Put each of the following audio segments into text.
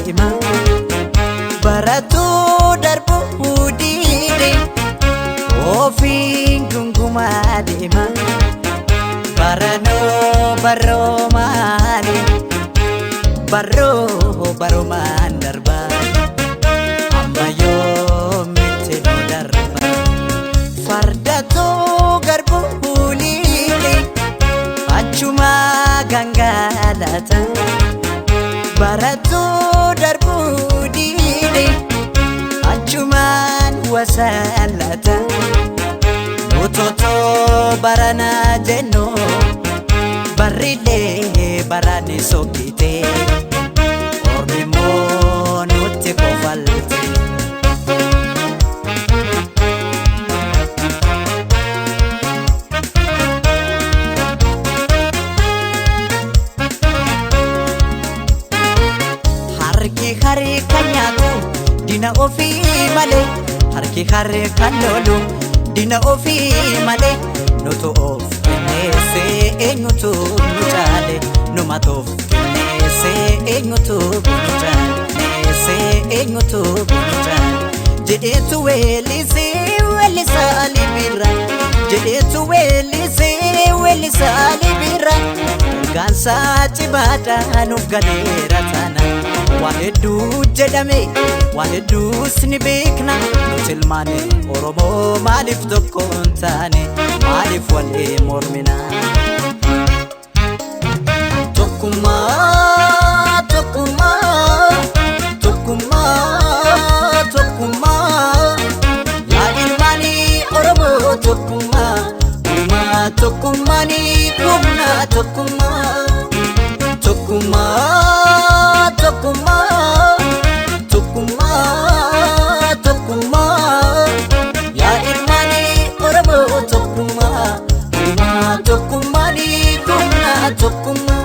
deema. Baratuu darbuu diide ofiin gungumaa deema. Baranoo baroomaani baroo baromaan darba amma yoomitti nu darba. Fardatoo garbuu liite achuma gangalata. Baratuu darbuu diide achumaan wasalata. Utotoo barana jennu barrilee barani sokkite ormi immoo nutti kofalte. Harki harka nyaatu dina ofii malee, harki harka lolu dina ofii malee. Nutu of kenneessee eenyutu nu caale? Numatu of kenneessee eenyutu nu caale? Neessee eenyutu nu caale? Jedheetu weellisee weellisaa libira, jedheetu weellisee weellisaa libira. Ergaansaa cimaadhaa nuuf galeera taana. Waan hedduu jedhame, waan hedduus ni beekna. Nuti ilmaan Oromoo maaliif tokko hin taane? Maaliif walii mormina? Tokkummaa, tokkummaa, tokkummaa, tokkummaa. Yaa ilmaanii Oromoo tokkummaa, uumaa tokkummaanii humna tokkummaa. Tokkummaa, tokkummaa, tokkummaa, tokkummaa. Yaa ilmaanii Oromoo tokkummaa, uumaa tokkummaanii humna tokkummaa.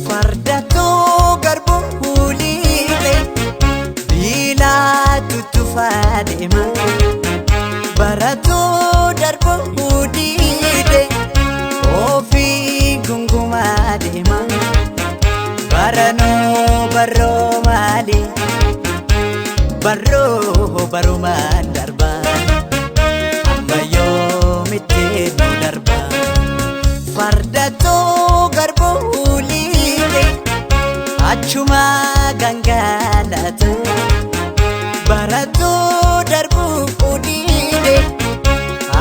Fardatoo garbuu liite biilaa tuttuufaa deema. Baratuu darbuu diide ofii gungumaa deema. Baranoo baroo maali baroo barumaan darba amma yoomitti nu darba. Fardatoo garbuu liite achuma gangalata. Baratuu darbuu diide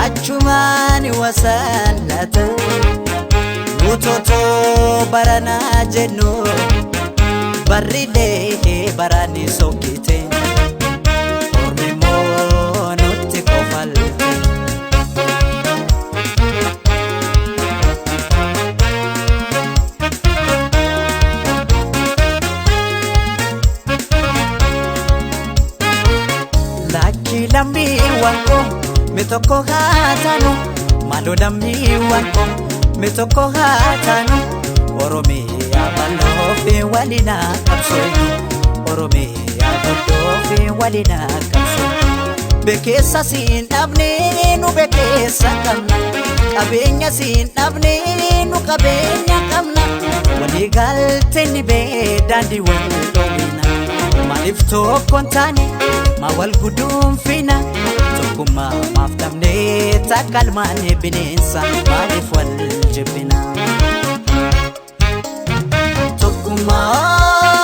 achumaan wasalata. Utotoo baranaa jennu barrilee barani sokkite ormi immoo nutti kofalte. Lakki lammiiwwan koo mi tokko haa taanu, maaloo lammiiwwan koo mi tokko haa taanu. Oromiyaa bal'oo fi waliin haa qabsoofnu, Oromiyaa guddoo fi waliin haa qabsoofnu. Bekeessa siin dhabne nu bekeessa qabna, qabeenya siin dhabne nu qabeenya qabna. Walii galtee ni bee daandii wal dhoowwina. Maaliif tokko hin taane maa wal guduunfina? Tokkummaa maaf dhabnee takka ilmaan bineensa maaliif wal jibbina? Tokkummaa.